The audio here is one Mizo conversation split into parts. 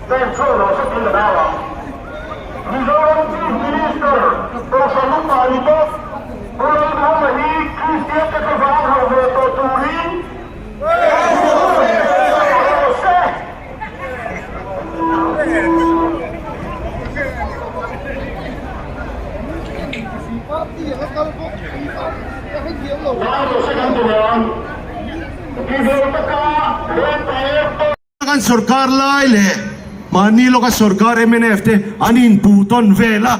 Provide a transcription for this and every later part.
Pen chhuak lo sakin a dau ang. Mizoram Chief Minister Kohhran Upa ni bawk Pu Lalduhoma hi Kristian te thlavang hauh ve tawh turin rawh se. Kan sorkar lai leh mahni lawka sorkar mnf te an inpuh tawn vel a,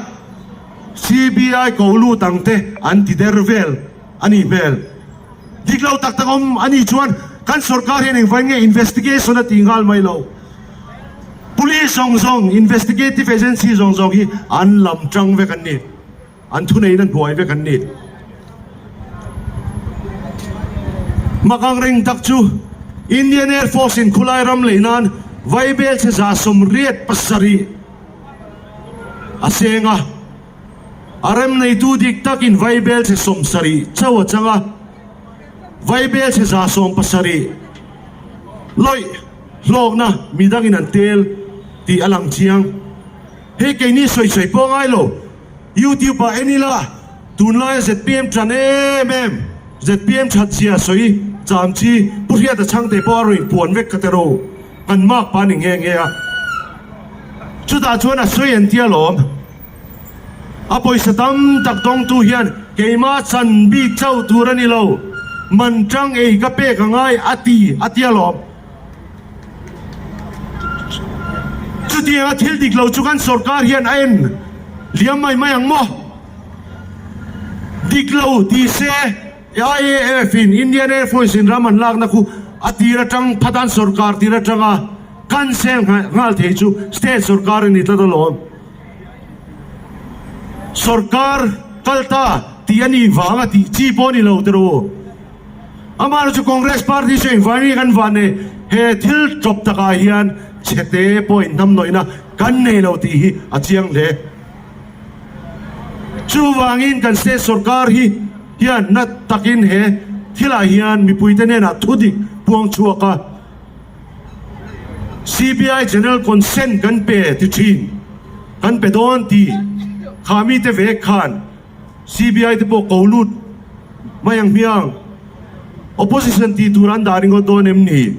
CBI ko lut ang te an ti der vel a nih hmel. Dik lo tak tak awm a nih chuan kan sorkar hian engvai nge investigation a tih nghal mai lo. Police zawng zawng, investigative agency zawng zawng hi an lam tang vek an ni. An thuneihna hnuai vek an ni. Mak ang reng tak chu Indian Air Force in khulai ram lei nan vaibel che 87 a seng a, a rem neitu dik takin vaibel che 70 chauh a chang a, vaibel che 70 lawih hlawkna midangin an tel tih a lang chiang. Hei keini sawi sawi pawh a ngai lo. YouTube ah en ila tunlaia zpm tan em em, zpm that zia sawi cham chi Pu Hriata Chhangte pawh a rawn inpuan vek ka tero kan mark pa ni nghe nghe a. Chutah chuan a sawi an tia lawm. A pawisa tam tak dawngtu hian keimah chan bik chauh tur a ni lo, man tang ei ka pek a ngai a ti a tia lawm. Chutianga thil dik lo chu kan sorkar hian a en liam mai mai ang maw? Dik lo ti se IAF in Indian Air Force in ram an lakna khu a tir atang phatan sorkar tir atanga cancel nghal thei chu state sorkar a ni tlat alawm. Sorkar kal ta tih a nih vanga tih chi pawh a ni lo tiraw? Amah chu Congress party chu engvai nge kan van nei? He thil tawp takah hian chhete pawh inhnamhnawihna kan nei lo tih hi a chiang hle. Chuvangin kan state sorkar hi hian na takin he thilah hian mipuite hnenah thudik puang chhuak a, CBI General Consent kan pe ti thin, kan pe dawn ti kha mite vek khan, CBI te pawh ko lut mai ang hmiang. Opposition tih tur an dah ringawt dawn em ni?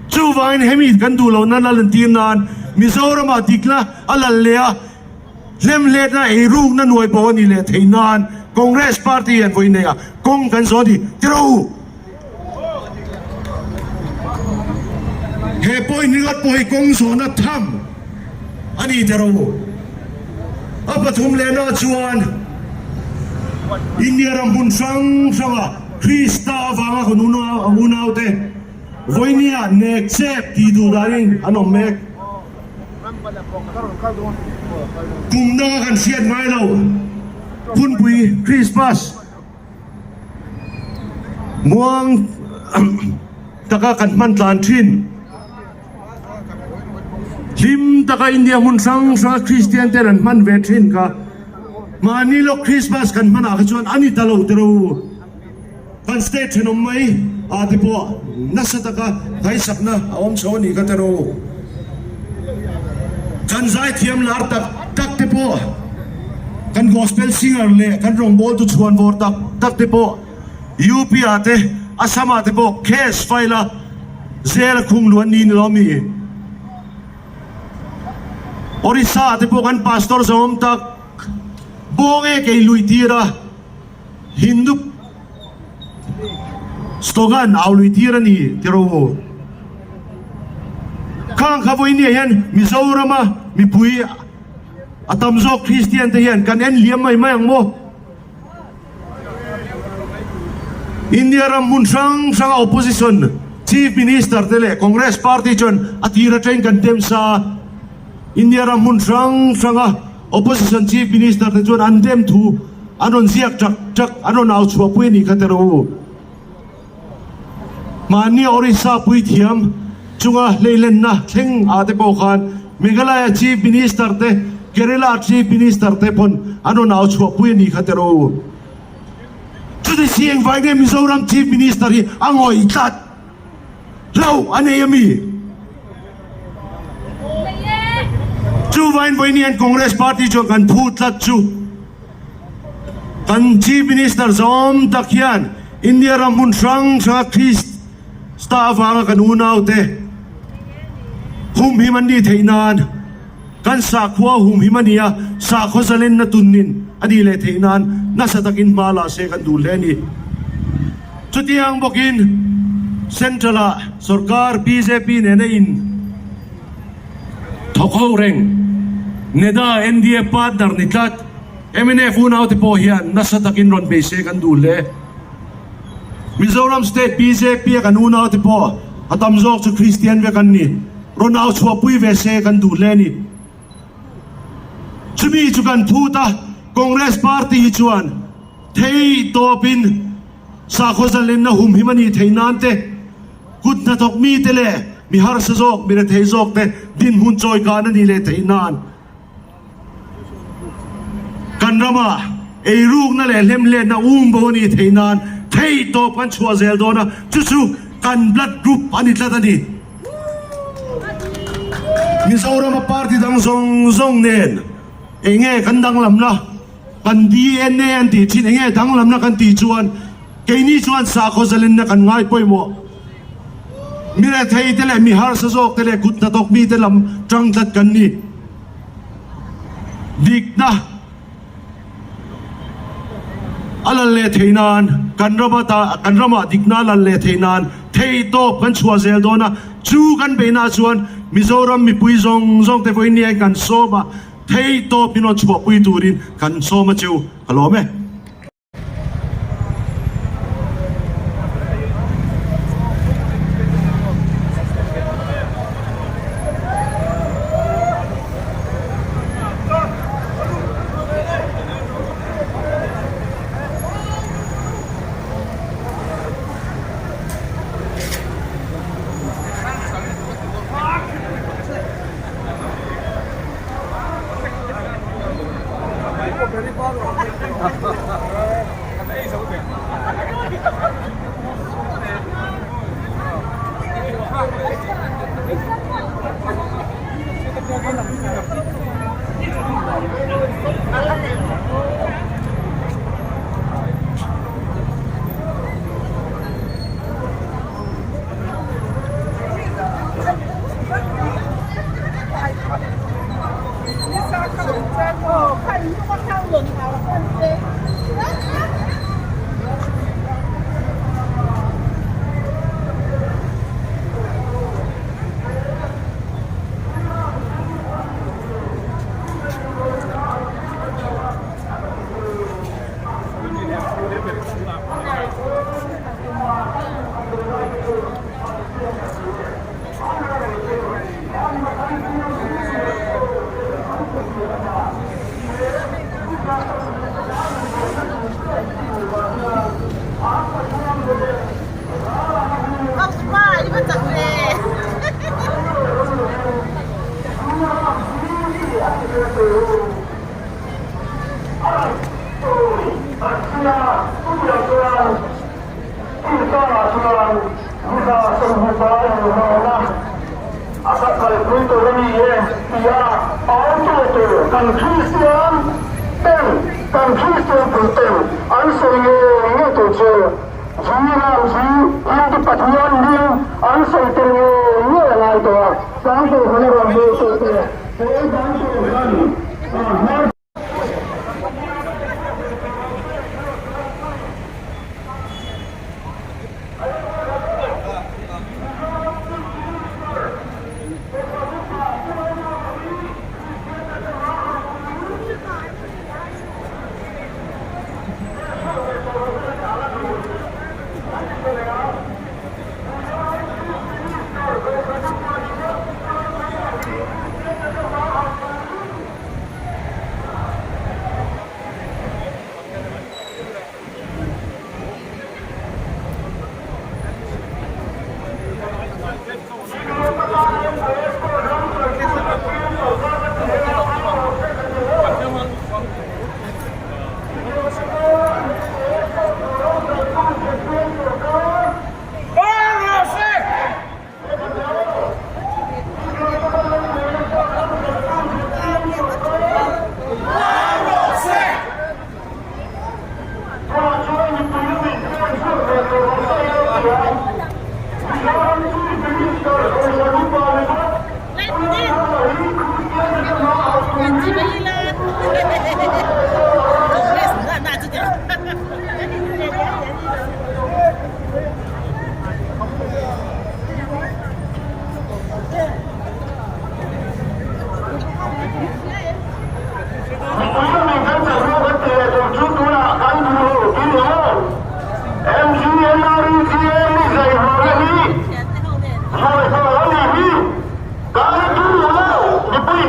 Chuvangin hemi kan duh loh nan a lantir nan Mizoramah dikna a lal leh a, hlemhletna eirukna nuai pawh a nih leh theih nan Congress party hian vawi nei a kawng kan zawh a ni tiro. He point ringawt pawh hi kawng zawhna tham a ni tiro. A pathum lehna chuan India ram hmun hrang hranga Krista avanga kan unaute vawinia nek chep tih duh danin an awm mek. Kum danga kan hriat ngai lo hunpui Christmas muang taka kan hman tlan thin. Hlim taka India hmun hrang hranga Kristian ten an hman ve thin kha mahni lawk Christmas kan hmanah kha chuan a ni ta lo tiro. Kan state thenawm mai ah te pawh nasa taka ngaihsakna a awm chho a nih kha tiro. Kan zaithiam lar tak tak te pawh kan gospel singer leh kan rawngbawltu chhuanvawr tak tak te pawh UP ah te Assam ah te pawh case file a Zel a khung luan ni ni lo mi? Orissa ah te pawh kan pastor zawng awm tak bawng e kei lui tir a Hindu slogan au lui tir a ni ti ro u. Khang kha vawiin ah hian Mizoram a mipui a tam zawk Kristian te hian kan en liam mai mai ang maw? India ram hmun hrang hranga opposition Chief Minister te leh Congress party chuan a tir atangin kan dem sa a, India ram hmun hrang hranga opposition Chief Minister te chuan an dem thu an rawn ziak chak chak, an rawn au chhuahpui a nih kha teh rawh u. Mahni Orissa puithiam chunga hleilenna thleng ah te pawh khan Meghalaya Chief Minister te, Kerala Chief Minister te pawn an rawn au chhuahpui a nih kha teh rawh u. Chuti si engvai nge Mizoram Chief Minister hi a ngawih tlat? Hlauh a nei a mi? Chuvain vawiin hian Congress party chuan kan phu tlat chu kan Chief Minister zawm tak hian India ram hmun hrang hranga Krista avanga kan unaute humhim an nih theih nan kan sakhua humhim a ni a, sakhaw zalenna tunnin a nih leh theih nan nasa takin hma la se kan duh hle a ni. Chutiang bawkin Central-ah sorkar bjp nena in thawk ho reng NEDA NDA partner ni tlat mnf unaute pawh hian nasa takin rawn bei se kan duh hle. Mizoram State bjp a kan unaute pawh a tam zawk chu Kristian vek an ni. Rawn au chhuahpui ve se kan duh hle a ni. Chumi chu kan phut a, Congress party hi chuan thei tawpin sakhaw zalenna humhim a nih theih nan te, kut hnathawk mite leh mi harsa zawk, mi rethei zawk te dinhmun chawikan a nih leh theih nan kan rama eirukna leh hlemhletna um bo a nih theih nan thei tawp kan chhuah zel dawn a, chu chu kan blood group a ni tlat a ni. Mizorama party dang zawng zawng nen eng nge kan danglamna? Kan DNA an tih thin enge danglamna kan tih chuan keini chuan sakhaw zalenna kan ngai pawimawh. Mi rethei te leh mi harsa zawk te leh kut hnathawk mi te lam tang tlat kan ni. Dikna a lal leh thei nan kan rama ta kan ramah dikna a lal leh thei nan theihtawp kan chhuah zel dawn a, chu kan beihna chuan Mizoram mipui zawng zawng te vawiin nia kan sawm a. Thei tawp in rawn chhuahpui turin kan sawm a cheu ka lawm e. A ka kalpui tur a ni e tia autu tur kan Kristian ten kan Kristian pui ten an sawi ngei ngei tur chu Jiram hi Hindu Pathian hming an sawi tel ngei ngei a ngai tawh a, Sangpawhana rawn hmuh tur te pawl dang tur khan hmar.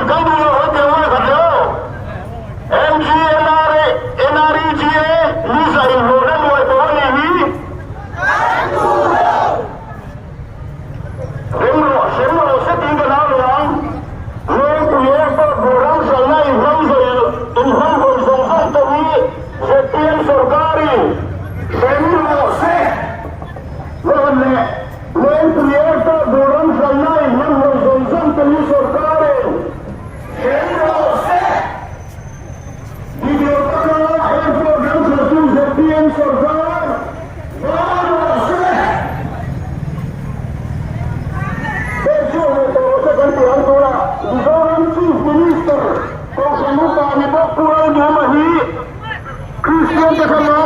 Kan duh lo haw teh uai khat lo. MGNRA, NREGA, Lisa inhlawhna nuai tawh a nih hi. Rem rawh, hrem rawh se tiin ka nau lo ang. Lengpui Airport bul ram hralhna inhmangzawih inhmanghawi zawng zawng te hi zpm sorkarin hrem rawh se. Loan leh Lengpui Airport bul ram hralhna inhmanghawi zawng zawng te hi sorkarin hrem rawh se. Video taka airport ram hralhtu zpm sorkar ban rawh se. Hei chu hmuh tawh rawh se kan tih ang tunah Mizoram Chief Minister Kohhran Upa ni bawk Pu Lalduhoma hi Kristian te kha.